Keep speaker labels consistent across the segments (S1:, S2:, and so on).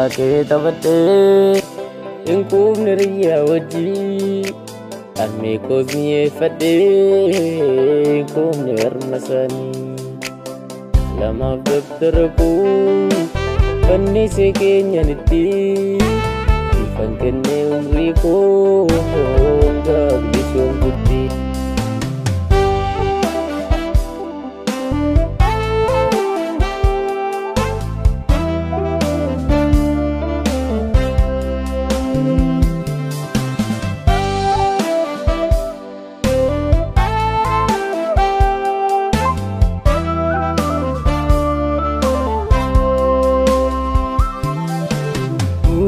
S1: Daakee taphadhee hin quufne riyyaa wajjii harmee koos mi'eeffadhee hin quufne harma isaanii. Lamaaf dabtara koo fannisee keenyanitti ifan kennee umrii koo gaaf bisoomtutti.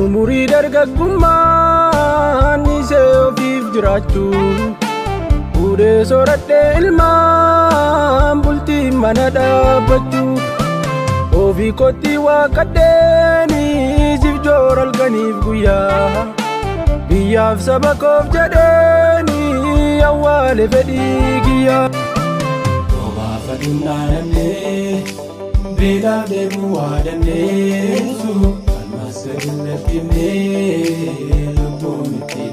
S2: Umurii dargaggummaan isee ofiif jiraachuu, fuudhee soradhee ilmaan bultii mana dhaabbachuu, ofii kootti waaqadheeni siif joora halkaniif guyyaa, biyyaaf saba koof jedheeni awwaale fedhii kiyyaa.
S3: Obaafachuun dhaanannee beelaaf deemuu waa dandeessu, falmas gadi hin lakkifnee lubbuun itti.